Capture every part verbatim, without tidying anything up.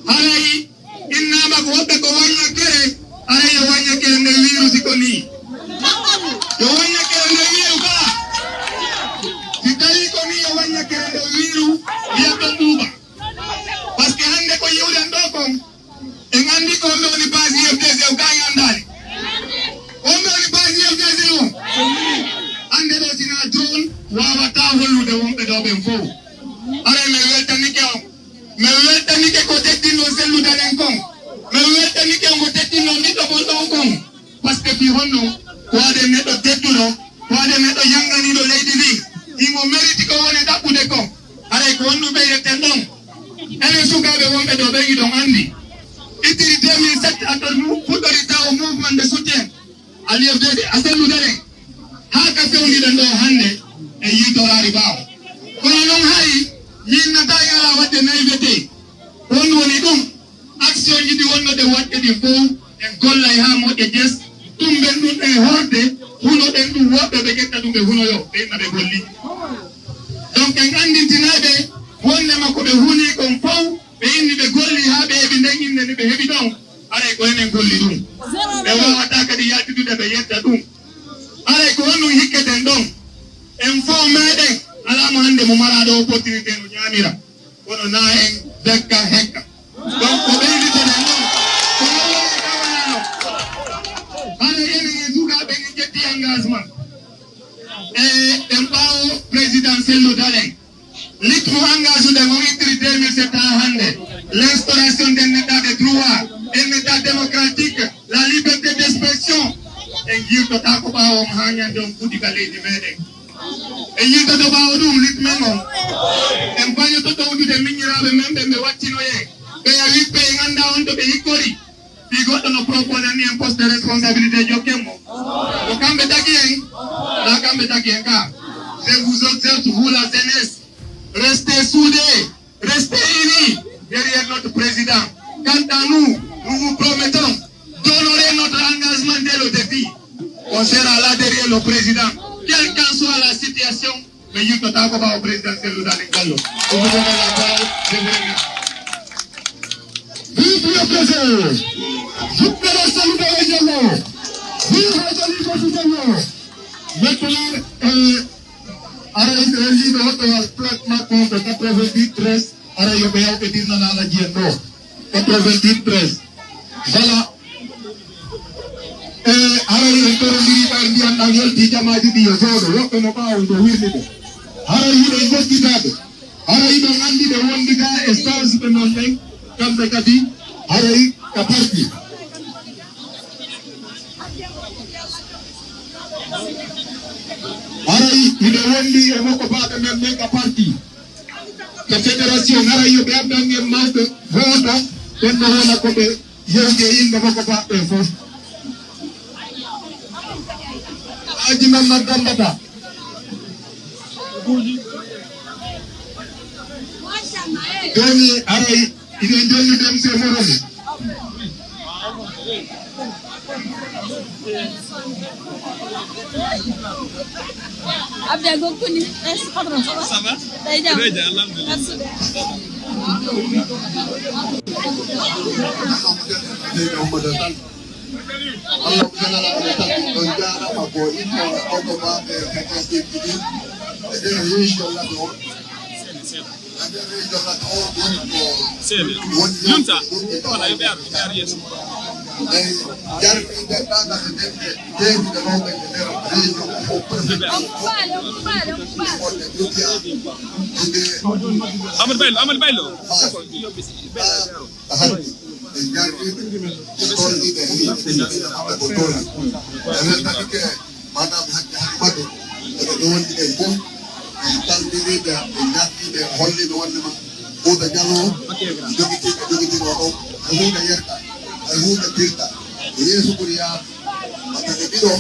Haray innaama ko woɓɓe ko wañña kere, haray yo wañña kere nde wiiru si ko nii. Yo wañña kere nde wiiru ka. Si tawii ko nii, yo wañña kere nde wiiru, wi'a ɗon ɓuuɓa. Parce que hannde ko yi'uɗen ɗoo kon, en anndi ko honɓe woni base U F D C o, kaa en anndaali? Honɓe woni base U F D C o? Hannde ɗoo, si naa drone waawataa hollude wonɓe ɗoo ɓen fow. Haray mi weltanike on. Mi weltanike ko teddinɗon Sellu Dalen kon. Mi weltanike on ko teddinɗon ɓiɗɗo mon ɗon kon. Parce que fii honno? Ko waɗen neɗɗo tedduɗo, ko waɗen neɗɗo yanganiiɗo leydi ndin, himo meriti ko woni ɗaɓɓude kon. Haray ko honɗun ɓeydeten ɗon? Enen sukaaɓe wonɓe ɗoo ɓen, hiɗon anndi, ittiri deux mille sept, aɗɗon fuɗɗori tawo mouvement de soutien à l'U F D C, a Sellu Dalen, haa ka fewndiɗen ɗoo hannde, en yiitoraali ɓaawo. Kono non, hay mi innataa e alaa waɗde naïveté. Ko honɗun woni ɗun? Action ji ɗi wonnoɗen waɗde ɗin fow, en gollay haa moƴƴa, yes, tumben ɗun e horde, hunoɗen ɗun, woɓɓe ɓe ƴetta ɗun ɓe hunoyoo, ɓe inna ɓe golli. Donc, en anndintinay ɓe wonndema ko ɓe hunii kon fow, ɓe inni ɓe golli haa ɓe heɓi nden innde nde ɓe heɓi ɗon, haray ko enen golli ɗun. Ɓe waawataa kadi yaltitude ɓe yetta ɗun. Haray ko honɗun hikketen ɗon? En fow meɗen, alaa mo hannde mo maraaɗo opportunité no ɲaamira. Kono naa en bekka hekka. Donc, ko ɓeyditeten ɗon, ko Allah e kawalano. Hara enen e sukaaɓe en ƴetti engagement. E ɗen ɓaawo président Sellu Dalen. Lutte mo engagé ɗen on ittiri deux mille sept haa hannde. L'instauration d'un état de droit, un état démocratique, la liberté d'expression. En yiltotaako ɓaawo on haa ɲande on fuɗi ka leydi meɗen. En yiltoto ɓaawo ɗun, lutte men on. En bañoto ɗowdude miñiraaɓe men ɓen ɓe wattinoyee. Ɓe a wiɓɓe en anndaa on to ɓe hikkori. Fii goɗɗo no proposé ni en poste de responsabilité, jokken mo. Ko kamɓe tagi en? Naa kamɓe tagi en ka. Je vous exhorte, vous la jeunesse, restez soudés, restez unis derrière notre président. Quant à nous, nous vous promettons d'honorer notre engagement dès le début. On sera là derrière le président, quelle qu'en soit la situation. Mi yiltotaako ɓaawo président Sellu Dalen Jallo. Ko mo wona la parole, je vous remercie. Vive le président! Vive le Sellu Dalen Jallo! Vive le Khalifa Jallo! Maintenant, euh, aray, euh, leader of the plaque Macron de quatre-vingt-treize, aray, yo ɓe yaw ɓe dirnana Alaji en ɗoo. Quatre-vingt-treize. Voilà. E haray en torondiri ɓay ndiyan ɗan yalti jamaaji ɗi yo jooɗo, woɓɓe no ɓaawo ndo wirni ɓe. Haray hiɗen goggitaade. Haray hiɗon anndi ɓe wondi ga e sage ɓe non ɓen, kamɓe kadi haray ka parti. Haray hiɗen wondi e mokko baaɓe men ɓen ka parti. Ka fédération, haray yo ɓe addan en mawɓe hoota, ɓen no wona ko ɓe yewti e innde makko baɗɗo e fof. Haaji Mamman Dambata. Jooni haray hiɗen jonni dem se Moroni. Abdel Gokkuni, eh, patron, ça va? Ça va? Day jàmm? Day jàmm, alhamdulillah. Merci. Allah ko janala ko tan, on jaarama ko inno on ko baaɓe ko ɗiɗi. E nder région Ladoor. Seede. Yunta. Wala, yo ɓe ar, ɓe ar yeeso. Amadou Baylo, Amadou Baylo. Maanaam, hakki hakki maɓɓe, ɓe ɗo wondi ɓen fof, en calminiiɓe, en ñaagiiɓe, en holliiɓe wonde ma Fuuta Jaloo, jogitiiɓe, jogitiiɓe o ɗon, hay huunde yerta, hay huunde pirta, ko yeeso ɓuri yaade. Wata ɓe ɗiɗo,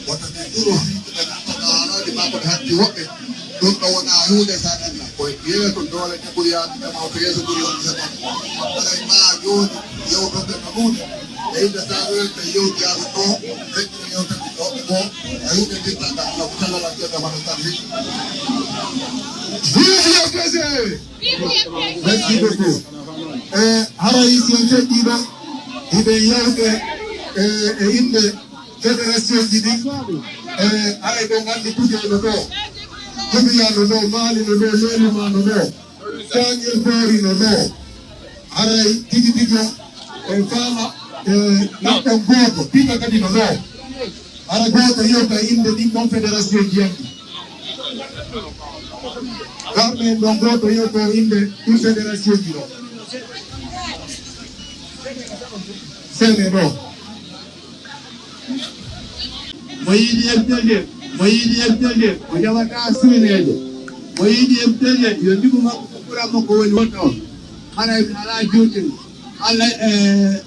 wata ɓe ɗiɗo, ɓe ɗaɗɗata haalaaji maa ko ɓe hatti woɓɓe, ɗum ɗo wonaa huunde saɗanna, ko yeeso doole ɗe ɓuri yaade, ɓe mawɓe yeeso ɓuri wonde heɓa. Haray maa jooni, yewtoɓe no ɗuuɗi, e innde Saaɓe ɓe yewti yaade ɗo, Vive le P C! Merci beaucoup. E haray si en feƴƴii ɗon, hiɗen yewte, e, e innde federasiyoŋji ɗin. E haray ɗon anndi kujee no ɗoo, Dubiya no ɗoo, Maali no ɗoo, Lelima no ɗoo, Caangel Boori no ɗoo. Haray tigi tigi on, en faama, e, lanɗan gooto, pita kadi no ɗoo. Hara gooto yewta innde ɗin ɗon federasiyoŋji ɗin. Garɗo en ɗon gooto yewta innde ɗin federasiyoŋji ɗon. Sene ɗoo. Mo yiɗi F D G, mo yiɗi F D G, o jaɓataa siineejo. Mo yiɗi F D G, yo ndigu makko ko ɓura makko woni wonta on. Haray mi alaa juutin. Alla, eh,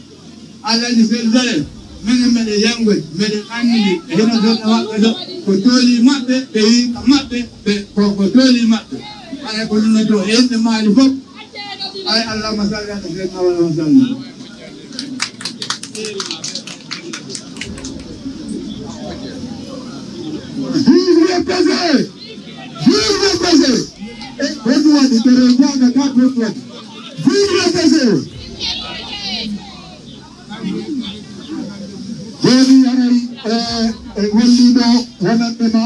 Alhaji Sel Dore, menen meɗen yanngoy, meɗen anndi e hino fewndo maɓɓe ɗoo. Ko tooli maɓɓe, ɓe yiɗi ka maɓɓe, ɓe, ko, ko tooli maɓɓe. Haray ko ɗum ɗoo e innde Maali fof. Ay, allahumma salli ala sayyidina Muhammad wa sallim. Vive le F D G! Vive le F D G! E, honɗum waɗi? Tere jaaga ka honɗum waɗi? Vive le F D G! Jooni haray, e, e, holliiɗo wonande ma.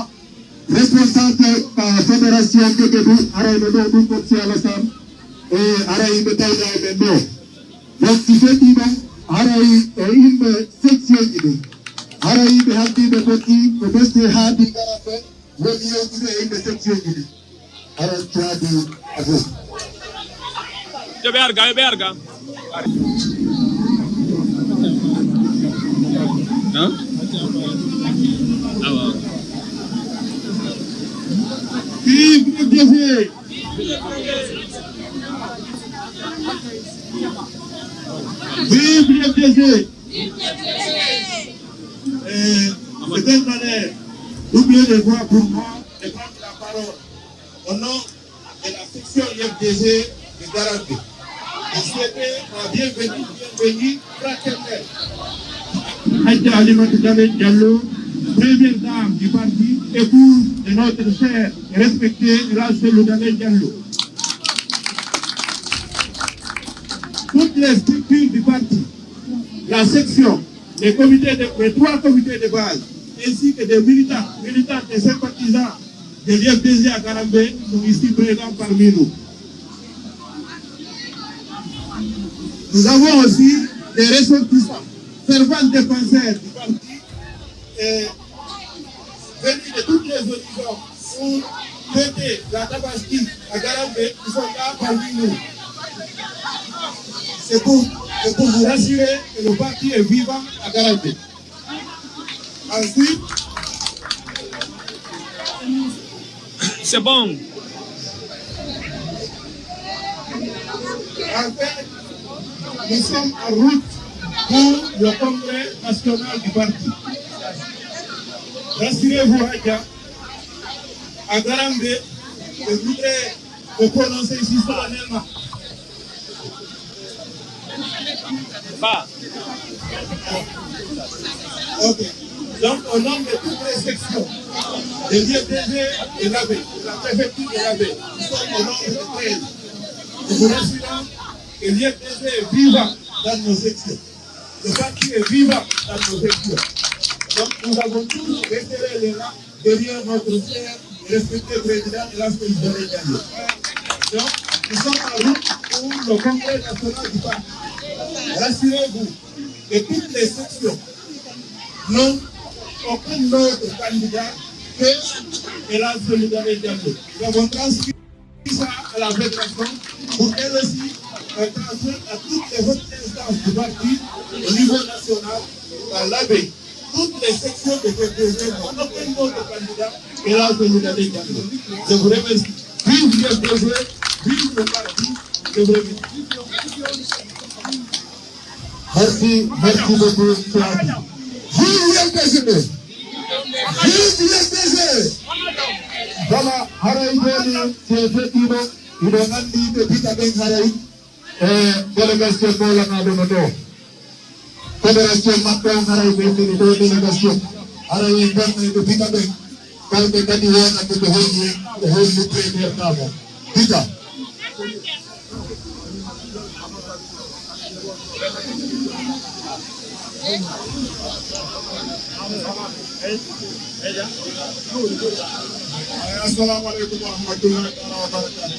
Responsable, ah, fédération Gegedu, haray no ɗoo ɗum ɗon si Alassane, e haray ɓe tawda e men ɗoo. Donc, si feƴƴii ɗon, haray e yimɓe section ji ɗin, haray ɓe haldi ɓe tokki ko ɓesde haadi garan ɓe woni yewtude e yimɓe section ji ɗin. Haray caadi a fof. Yo ɓe ar ga, yo ɓe ar ga. Hein? Awa. Vive le F D G! Vive le F D G! Euh, peut-être, euh, doubler les voix pour moi et prendre la parole. Au nom de la section F D G de Garambe, je souhaite la bienvenue, bienvenue fraternelle. Hadja Halimata Dalen Diallo, première dame du parti, épouse de notre cher et respecté El Hadj Cellou Dalen Diallo. Toutes les structures du parti, la section, les comités de, les trois comités de base, ainsi que des militants, militantes et sympathisants de l'U F D G à Garambe sont ici présents parmi nous. Nous avons aussi des ressortissants, fervents défenseurs du parti, et venus de tous les horizons pour fêter la Tabaski à Garambe, qui sont là parmi nous. C'est pour, c'est pour vous rassurer que le parti est vivant à Garambe. Ensuite, c'est bon. En fait, nous sommes en route pour le congrès national du parti. Rassurez-vous, Hadja, à Garambe, je voudrais me prononcer ici solennellement. Bah. Ok. Donc, au nom de toutes les sections de l'U F D G et l'A B, de la préfecture de l'A B, nous sommes au nombre de treize. Nous vous rassurons que l'U F D G est vivant dans nos sections. Le parti est vivant dans nos sections. Donc, nous avons tous resserré les rangs derrière notre cher et respecté président El Hadj Dore Diallo. Donc, nous sommes en route pour le congrès national du parti. Rassurez-vous que toutes les sections n'ont aucun autre candidat que El Hadj Dore Diallo. Nous avons transmis ça à la fédération pour qu'elle aussi, euh, transmette à toutes les autres instances du parti au niveau national, à l'A B. Toutes les sections de l'U F D G n'ont aucun autre candidat que El Hadj Dore Diallo. Je vous remercie. Vive l'U F D G, vive le parti. Je vous remercie. Merci, merci beaucoup, Thiaby. Vive l'U F D G! Vive l'U F D G! Voilà, haray jooni, si en feƴƴiino, hiɗon anndi ɓe pita ɓen haray, e délégation moolanaaɗo no ɗoo. Fédération maɓɓe on haray ɓe immini ɗoo délégation. Haray en ngannay ɓe pita ɓen. Kamɓe kadi wonande ɓe holli, ɓe holli première dame on. Pita. Assalamu alaikum wa rahmatullahi ta'ala wa barakatuh.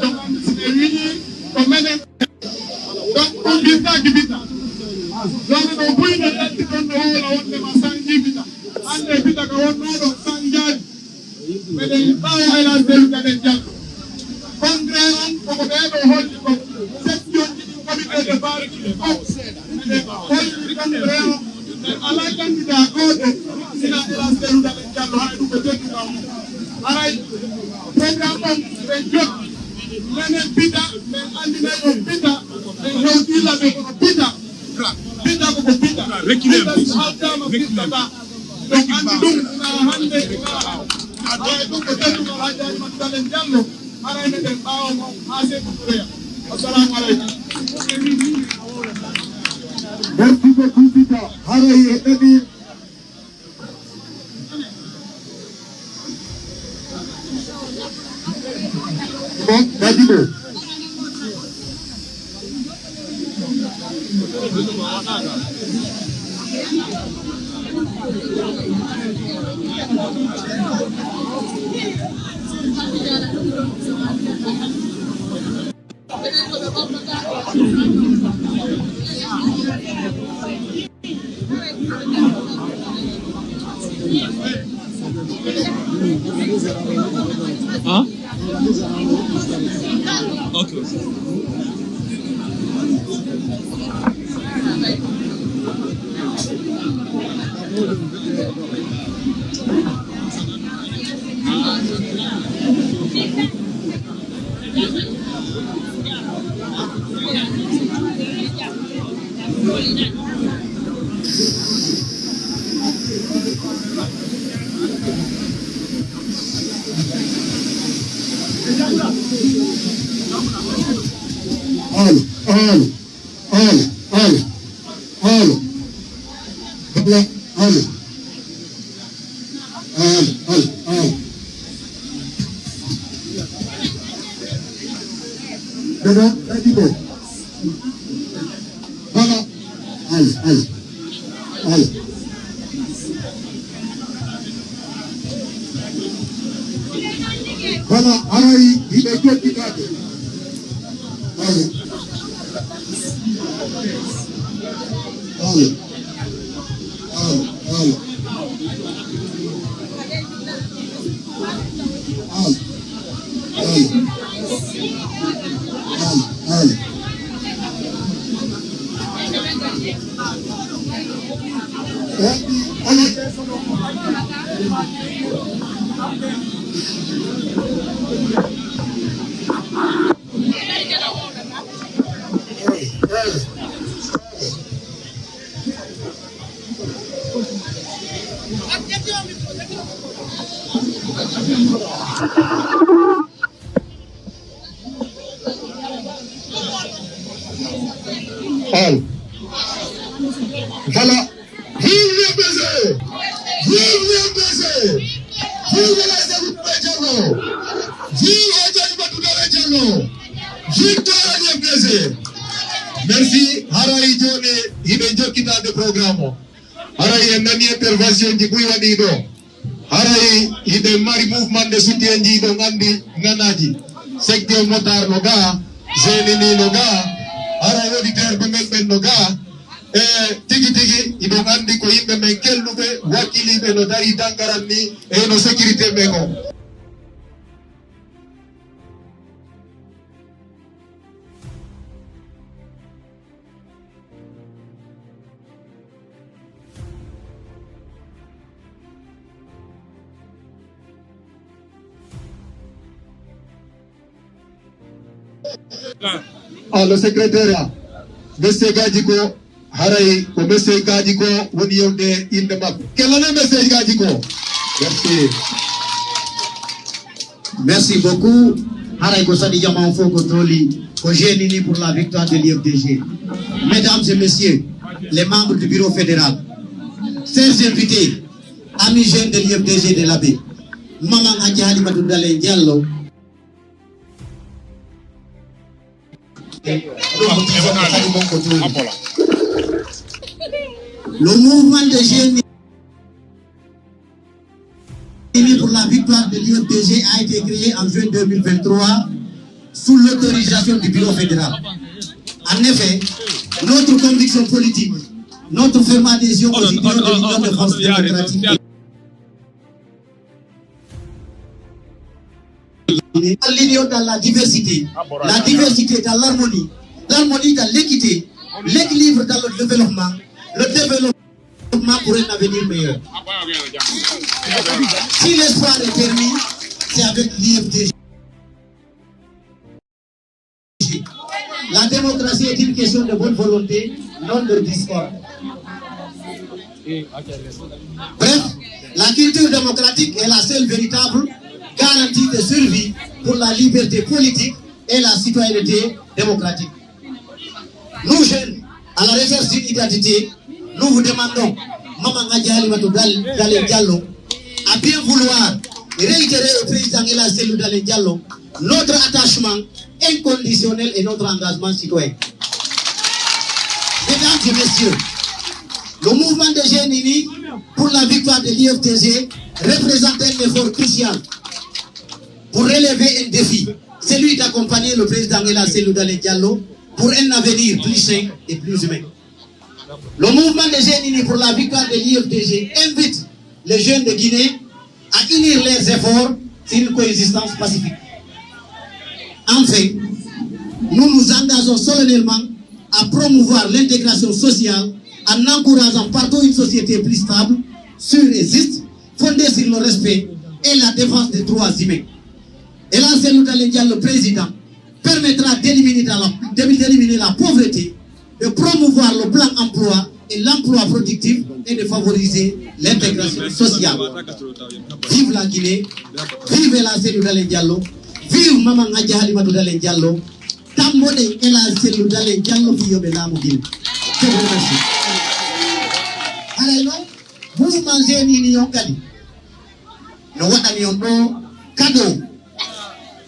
Donc, si ɓe wi'i ko menen, donc, ɗum binndaaki binta. Donc, no buyno yalti ɗon no wowla wonde ma sanji binta. Hannde binta ka wonnoo ɗon sanjaani. Meɗen ɓaawo Elhadj Bello Dalen Diallo. Congrès on koko ɓee ɗoo holli kon. Section ji ɗin comité de base ɗin fof. Meɗen holli congrès on. Ɓe alaa candidat gooto sina Elhadj Bello Dalen Diallo, haray ɗum ko teddungal mum. Haray programme on ɓe jokki. Menen Bita, ɓen anndinay on Bita, ɓen hewtilla ɓe kono Bita. Bita ko ko Bita. Bita si hawtaama firtataa. Donc anndi ɗum, ina hannde, ina haray ɗum ko teddungal Hajji Alimatu Dalen Diallo. Haray meɗen ɓaawo mo haa Seeku Tureya. Assalamu aleykum. Merci beaucoup, Bita. Haray e nani. Bon, Madibo. Huh? Okay. Allo, allo, allo, allo, allo. Allo, allo, allo. Dada, dadi bo. Baba, allo, allo, allo. Baba, haray hiɓe jokkitaade. Allo. Allo. Allo, allo. Allo, allo. Allo, allo. Eh, allo. Eh, eh. Allo. Voilà. Vive le P C! Vive Vive les Alimata Diallo! Vive Alimata Diallo! Victoire à l'U F D G! Merci. Haray jooni hiɗen jokkitaade programme o. Haray en nani intervention ji buy waɗii ɗo. Haray hiɗen mari mouvement de soutien ji, hiɗon anndi ŋanaaji. Secteur motard no gaa, G N I no gaa, haray auditeur ɓe men ɓen no gaa. E tigi tigi, hiɗon anndi ko yimɓe men kelluɓe, wakkiliiɓe no darii tangaran ni, e no sécurité men o. Ah, le secrétariat. Monsieur Gadjiko, haray ko monsieur Gadjiko woni yewde innde makko. Kellanee monsieur Gadjiko. Merci. Merci beaucoup. Haray ko saɗi jama on fof ko tooli ko G N I pour la victoire de l'U F D G. Mesdames et messieurs, les membres du bureau fédéral, chers invités, amis jeunes de l'U F D G de l'A B, Maman Hadji Halimatou Dalen Diallo, le mouvement de jeunes unis pour la victoire de l'U F D G a été créé en juin deux mille vingt-trois sous l'autorisation du bureau fédéral. En effet, notre conviction politique, notre ferme adhésion aux idéaux de l'Union des forces démocratiques, l'union dans la diversité, la diversité dans l'harmonie, l'harmonie dans l'équité, l'équilibre dans le développement, le développement pour un avenir meilleur. Si l'espoir est permis, c'est avec l'U F D G. La démocratie est une question de bonne volonté, non de discorde. Bref, la culture démocratique est la seule véritable garantie de survie pour la liberté politique et la citoyenneté démocratique. Nous, jeunes, à la recherche d'une identité, nous vous demandons, Maman Hadji Halimatou Dal-, Dalen Diallo, à bien vouloir réitérer au président El Hadj Cellou Dalen Diallo notre attachement inconditionnel et notre engagement citoyen. Mesdames et messieurs, le mouvement de jeunes unis pour la victoire de l'U F D G représente un effort crucial pour relever un défi, celui d'accompagner le président El Hadj Cellou Dalen Diallo pour un avenir plus sain et plus humain. Le mouvement des jeunes unis pour la victoire de l'U F D G invite les jeunes de Guinée à unir leurs efforts sur une coexistence pacifique. Enfin, nous nous engageons solennellement à promouvoir l'intégration sociale en encourageant partout une société plus stable, sûre et juste, fondée sur le respect et la défense des droits humains. El Hadj Cellou Dalen Diallo, président, permettra d'éliminer dans la, d'éliminer la pauvreté, de promouvoir le plein emploi et l'emploi productif et de favoriser l'intégration sociale. Vive la Guinée, vive El Hadj Cellou Dalen Diallo, vive Maman Hadji Halimatou Dalen Diallo, tamboɗen El Hadj Cellou Dalen Diallo fii yo ɓe laamu Guinée. Je vous remercie. Haray non, mouvement Jeunes Unis on kadi no waɗani on ɗoo cadeau.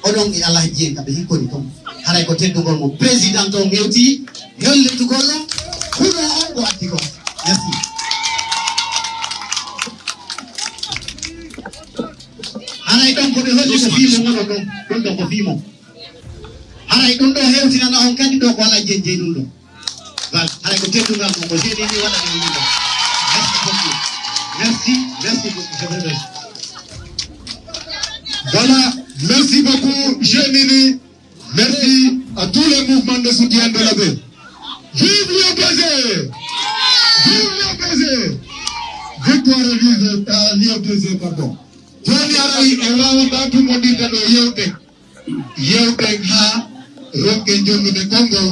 Onon e Alhaji en ka ɓe hikkori ton. Haray ko teddugol mo. Président on hewti hollitugol on huno on ko addi kon. Merci. Haray ɗon ko ɓe holli ko fii mo wonoo ɗon. Ɗon ɗon ko fii mo. Haray ɗum ɗoo hewtinana on kadi ɗoo ko Alhaji en jeyi ɗum ɗoo. Voilà, haray ko teddungal mon, ko Jeunes Unis waɗani on ɗum ɗoo. Merci beaucoup. Merci, merci beaucoup. Je vous remercie. Voilà, merci beaucoup, Jeunes Unis. Merci à tous les mouvements de soutien de l'A B. Vive l'U F D G! Vive l'U F D G! Victoire à l'U F D G, à l'U F D G, pardon. Jooni haray en waawataa tummbondirde ɗoo yewte. Yewten haa ronken jonnude konngol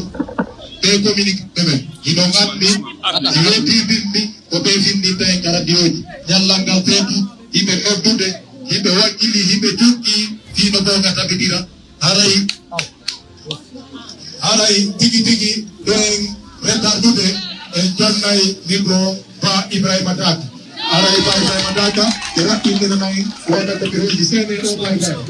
ɓee communiqué ɓe. Hiɗon anndi, si weetii binndi, ko ɓe finndinta en ka radiyooji. Ñallal ngal feetii, hiɓe noddude, hiɓe wakkilii, hiɓe jokki, fii no goonga tabitira. Haray, haray tigi tigi, ɗo en rettardude, en jonnay micro Ba Ibrahima Daat. Haray Baye Ibrahima Daka, ɓe raɓɓindirana en wonande ɓe hondi C N O Baye Ibrahima.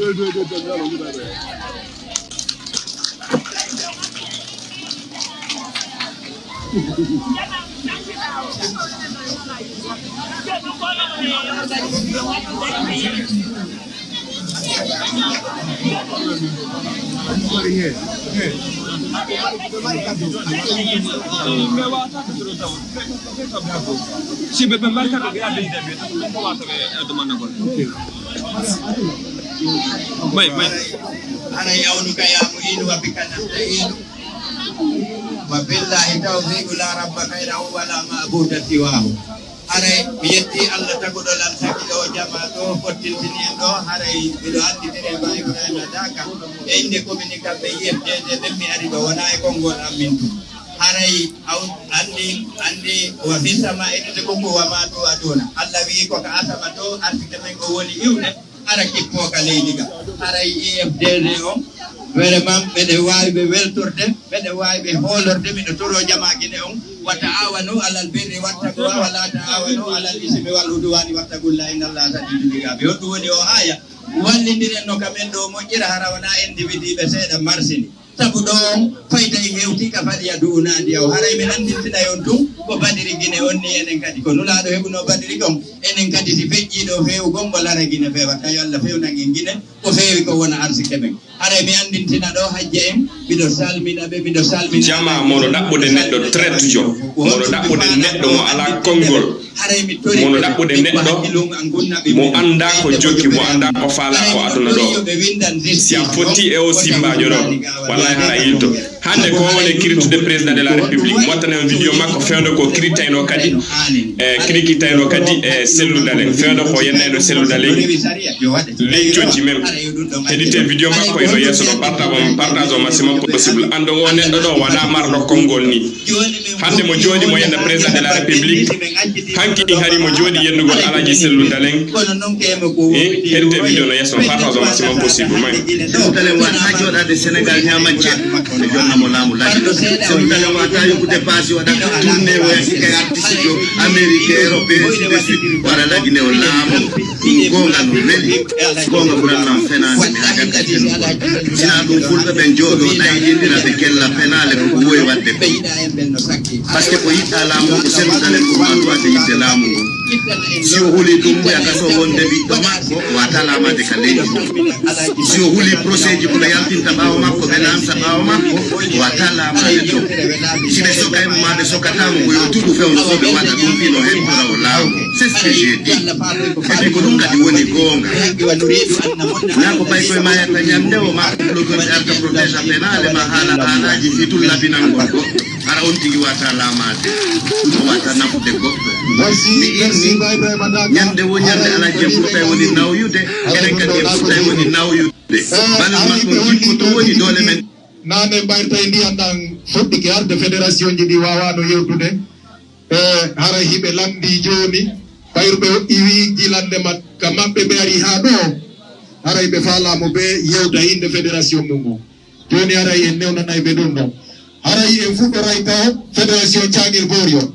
Si ɓe, ɓe mbarka ɓe ɓe adda ɓe, ɓe ko wata ɓe adda mannagol. May, may. Ana yawnuka ya mu'inu wa bika nasta'inu. Wa billahi tawfiqu la rabba ghayrahu wa la ma'buda siwahu. Haray mi yetti Allah taguɗo lan tagi ɗo jama ɗo fottintini en ɗo. Haray miɗo annditiri ma Ibrahima Daka e innde communiqué ɓe U F D D ɓen mi ari ɗo wona e konngol am min tun. Haray aw anndi anndi wa fi sama e ɗiɗi ko ko wa ma ɗo aduna. Allah wi'i ko ka asama to artike men o woni iwde. Hara kippooka leydi ka. Haray U F D D on, vraiment, meɗen waawi ɓe weltorde, meɗen waawi ɓe hoolorde, miɗo toroo jamaa Gine on, wa ta'aawanu alal birri wattaqwa, wa laa ta'aawanu alal ismi wal udwaani wattaqullaha innallaha sadiidul iqaabi. Honɗum woni oo aaya? Wallindiren no ka men ɗoo moƴƴira, hara wonaa individu ɓe seeɗa marsini. Sabu ɗoo on, fayda e hewtii ka fali a du'unaandi yaw. Haray mi anndintinay on tun, ko Badiri Gine on ni enen kadi. Ko Nulaaɗo heɓunoo Badiri kon, enen kadi si feƴƴii ɗoo feewugol ngol, hara Gine feewata. Yo Allah fewnan en Gine, ko feewi kon wona arsike men. Haray mi anndintina ɗoo hajja en, miɗo salmina ɓe, miɗo salmina. Jamaa, mono ɗaɓɓude neɗɗo trettejo, mono ɗaɓɓude neɗɗo mo alaa konngol. Mono ɗaɓɓude neɗɗo mo anndaa ko jokki, mo anndaa ko faalaa ko aduna ɗoo. Si a fottii e oo simbaajo ɗoo, wallahi hara yilto. Hannde ko woni kiritude président de la république, mo wattana on vidéo makko fewndo ko kiritaynoo kadi, e kirikitaynoo kadi e Sellu Dalen, fewndo ko yennayno Sellu Dalen. Ley cojji men, heɗite vidéo makko ino yeeso ɗoo, partage on, partage on maximum possible. Anndon oo neɗɗo ɗoo wanaa marɗo konngol nii. Hannde mo jooɗi mo yenna président de la république. Hanki hari mo jooɗi yennugol Alaaji Sellu Dalen. Eh, heɗite vidéo no yeeso, partage o maximum possible, man. Sellu Dalen wata jooɗaade Sénégal ñaama ceeɗu makko, nde jonna mo laamu laaji. Sellu Dalen wata yoɓude paasi, waɗa tournée, woya si kay artiste jo, Amérique, Europe, ainsi de suite. Wara laaji ne o laamu. Ɗum goonga no weli. Goonga ɓuran lan fenaande, mi haajanka fenugol. Sinaa ɗum fulɓe ɓen jooɗoo ɗayɗindira ɓe kella fenaale ko ko wowi waɗde ko. Parce que ko yiɗɗaa laamu ko Sellu Dalen ko ma duwata yiɗde laamu ngon. Si o huli ɗum, ɓe a gasoo wonde ɓiɗɗo makko, wata laamaade ka leydi ndin. Si o huli projet ji ko ɓe yaltinta ɓaawo makko, ɓe laamta ɓaawo makko, wata laamaade ɗum. Si ɓe sokay mo maa ɓe sokataa mo, ko yo tuɗu fewndo o ɓe waɗa ɗum fii no heɓtora o laamu. C'est ce que j'ai dit. Et puis ko ɗum kadi woni goonga. Naa ko paykoye maa yetta ñannde o maa ko bloqueur ɓe arta protège a penaale maa haala haalaaji fii tun labinangol goɗɗo. Hara on tigi wata laamaade, ɗum wata nafude goɗɗo. Mi inni, ñande wo ñande Alhaji en ɓurtay woni nawyude, enen kadi en ɓurtay woni nawyude. Balel makko on jippoto woni doole men. Nane mbayri tawi ndiyan ɗan fuɗɗike arde, fédération ji ɗi waawano yewtude. E haray hiɓe lanndii jooni, ɓayru ɓe iwii jilannde mat ka maɓɓe ɓe arii haa ɗoo, haray ɓe faalaama ɓe yewta innde fédération mum on. Jooni haray en newnanay ɓe ɗum ɗon. Haray en fuɗɗoray ka fédération Caangel Goori on.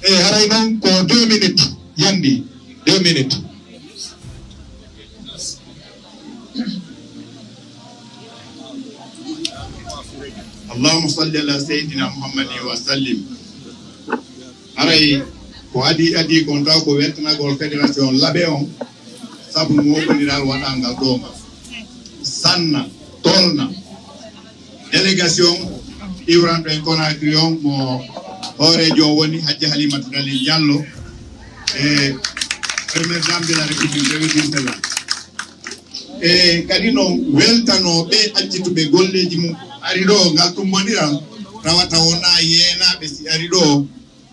E haray non ko deux minutes yanndii, deux minutes. Allahumma salli ala sayyidina Muhammadin wa sallim. Haray ko adii adii kon taw ko weltanagol fédération Labe on, sabu mooɓondiral waɗangal ɗoo ngal. Sanna, tolna, délégation iwranɗo en Conakry on mo hooreejo on woni Hajja Halimatu Dalen Diallo, e première dame de la République, je veux dire cela. E kadi non weltanoo ɓe accituɓe golleeji mum, ari ɗoo ngal tummbondiral, tawata wonaa yeenaaɓe si ari ɗoo,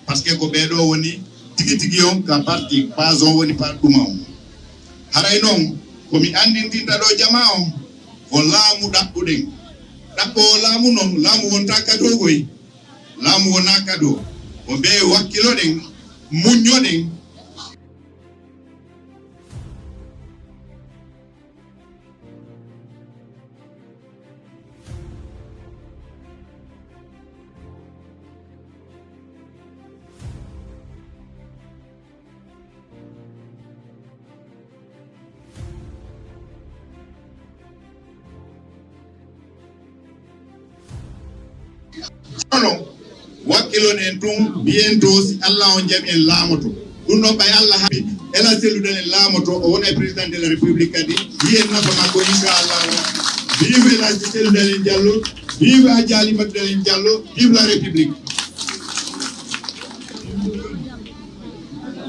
parce que ko ɓee ɗoo woni tigi tigi on ka parti, base on woni parti ɗuma on. Haray non, ko mi anndintinta ɗoo jamaa on, ko laamu ɗaɓɓuɗen. Ɗaɓɓoowo laamu non, laamu wontaa kadoo koy. Laamu wonaa kadoo. Ko ɓee wakkiloɗen, muññoɗen. Ilon en tun, bientôt, si Allah on jaɓi en laamoto. Ɗun ɗon ɓay Allah haɓi, Ela Sellu Dalen laamoto, o wona e président de la République kadi. Yiyen nafa makko, inchallah. Vive Ela Sellu Dalen Diallo, vive Adja Halimatu Dalen Diallo, vive la République.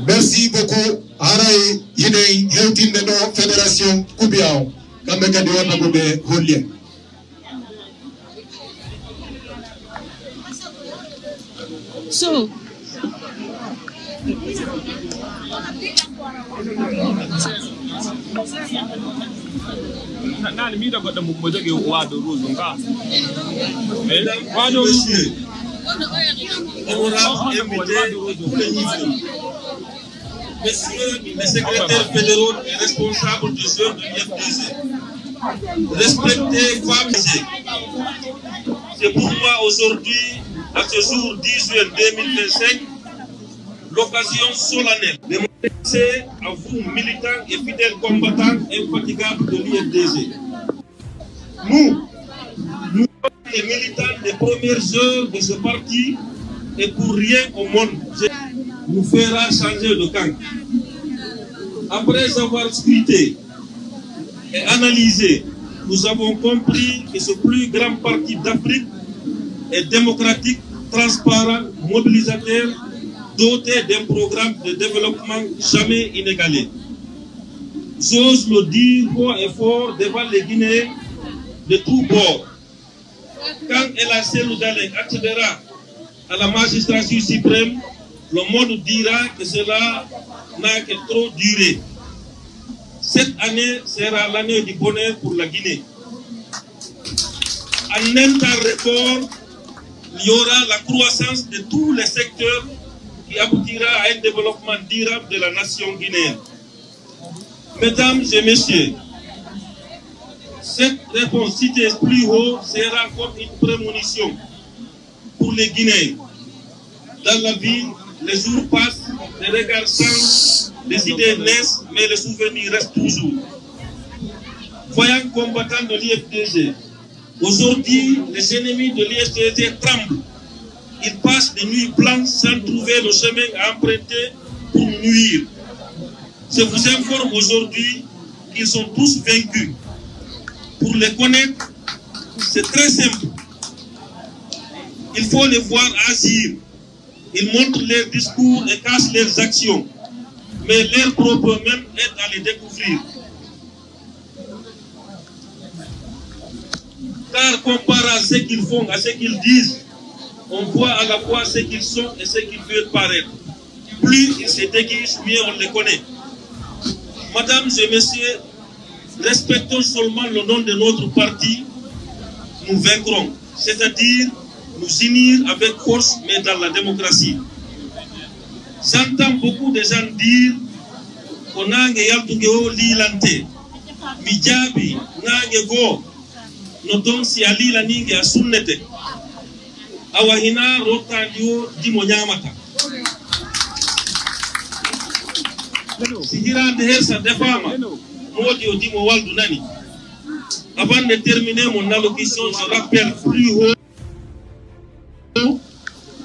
Merci beaucoup. Haray hiɗen hewtinde ɗo fédération Kubiya on. Kamɓe kadi wonno ko ɓe holli en. So. Nani mi da goɗɗo mo jogi wado rouge nga. Eh, wado rouge. Honorable invité, tous les niveaux. Messieurs les secrétaires fédéraux et responsables de jeunes de l'U F D G, respectées femmes et hommes, c'est pour moi aujourd'hui, à ce jour dix juin deux mille vingt-cinq, l'occasion solennelle de m'adresser à vous, militants et fidèles combattants infatigables de l'U F D G. Nous, nous sommes les militants des premières heures de ce parti et pour rien au monde, je nous fera changer de camp. Après avoir scruté et analysé, nous avons compris que ce plus grand parti d'Afrique est démocratique, transparent, mobilisateur, doté d'un programme de développement jamais inégalé. J'ose le dire haut et fort devant les Guinéens de tous bords. Quand El Hadj Cellou Dalein accédera à la magistrature suprême, le monde dira que cela n'a que trop duré. Cette année sera l'année du bonheur pour la Guinée. En un temps record, il y aura la croissance de tous les secteurs qui aboutira à un développement durable de la nation guinéenne. Mesdames et messieurs, cette réponse citée plus haut sera comme une prémonition pour les Guinéens. Dans la vie, les jours passent, les regards changent, les idées naissent, mais les souvenirs restent toujours. Voyant combattant de l'U F D G, aujourd'hui, les ennemis de l'U F D G tremblent. Ils passent des nuits blanches sans trouver le chemin à emprunter pour nous nuire. Je vous informe aujourd'hui qu'ils sont tous vaincus. Pour les connaître, c'est très simple. Il faut les voir agir. Ils montrent leurs discours et cachent leurs actions. Mais leurs propos même aident à les découvrir. Car comparant ce qu'ils font à ce qu'ils disent, on voit à la fois ce qu'ils sont et ce qu'ils veulent paraître. Plus ils se déguisent, mieux on les connaît. Mesdames et messieurs, respectons seulement le nom de notre parti, nous vaincrons. C'est-à-dire nous unir avec force, mais dans la démocratie. J'entends beaucoup de gens dire ko naange yaltunge o liilante. Mi jaabii, naange goo no ton, si a liilanii nge a sunnete. Awa hinaa rottaandi o dimo ñaamata. Si hiraande hersa defaama, moodi o dimo waldu nani. Avant de terminer mon allocution, je rappelle plus haut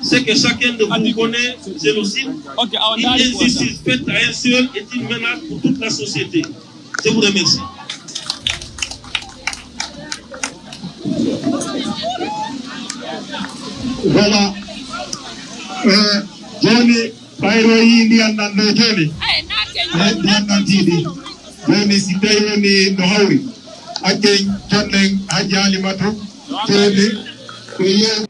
ce que chacun de vous connaît, je le cite, une injustice faite à un seul est une menace pour toute la société. Je vous remercie. Voilà. Eh, jooni, ɓayro yii ndiyan ɗan ɗoo jooni. Eh, ndiyan ɗan tiiɗi. Jooni, si tawi woni no hawri, accen jonnen Hajji Halimatu jooni, ɓe yew-